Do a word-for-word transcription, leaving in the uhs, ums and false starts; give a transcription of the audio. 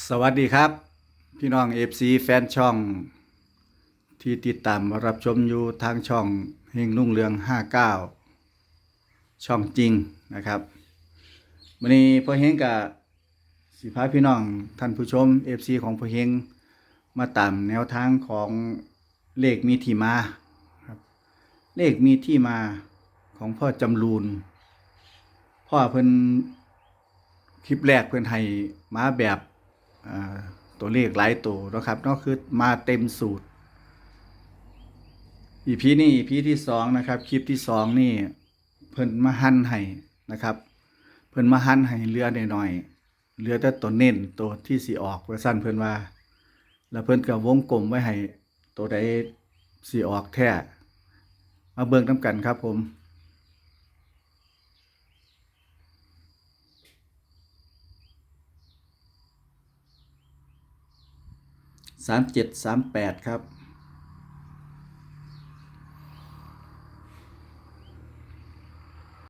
สวัสดีครับ พี่น้อง เอฟซี แฟนช่อง ที่ติดตามรับชมอยู่ทางช่องเฮงรุ่งเรือง ห้าเก้า ช่องจริงนะครับ มื้อนี้พ่อเฮงกะสิพาพี่น้องท่านผู้ชม เอฟซี ของพ่อเฮงมาตามแนวทางของเลขมีที่มาครับ เลขมีที่มาของพ่อจำรูน พ่อเพิ่น คลิปแรกเพิ่นให้มาแบบอ่าตัวเลขหลายตัวเนาะครับเนาะ คือมาเต็มสูตร อีพี นี้ อีพี ที่สองนะครับ คลิปที่สองนี่เพิ่นมาหั่นให้นะครับ เพิ่นมาหั่นให้เหลือหน่อยๆ เหลือแต่ตัวเน้นตัวที่สิออกว่าซั่นเพิ่นว่า แล้วเพิ่นก็วงกลมไว้ให้ตัวใดสิออกแท้ มาเบิ่งนำกันครับผม สามเจ็ดสามแปด ครับ